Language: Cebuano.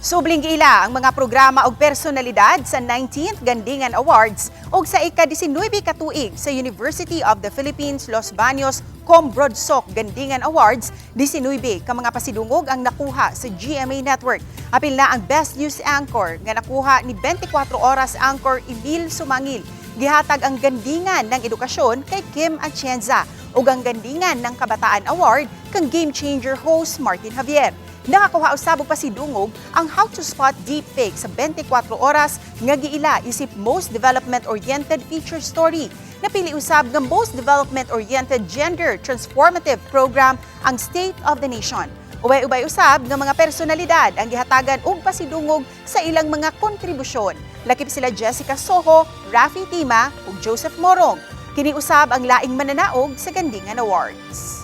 Subling giila ang mga programa og personalidad sa 19th Gandingan Awards ug sa ika-19 ka tuig sa University of the Philippines Los Baños Combrodsok Gandingan Awards. 19 ka mga pasidungog ang nakuha sa GMA Network. Apil na ang Best News Anchor nga nakuha ni 24 Oras anchor Emil Sumangil. Gihatag ang Gandingan ng Edukasyon kay Kim Atienza ug ang Gandingan ng Kabataan Award kang Game Changer host Martin Javier. Nakakuha usab og pasidungog ang How to Spot Deepfake sa 24 Oras nga giila isip Most Development-Oriented Feature Story. Napili usab nga Most Development-Oriented Gender Transformative Program ang State of the Nation. Ubay-ubay usab nga mga personalidad ang gihatagan og pasidungog sa ilang mga kontribusyon. Lakip sila Jessica Soho, Rafi Tima ug Joseph Morong. Kini usab ang laing mananaog sa Gandingan Awards.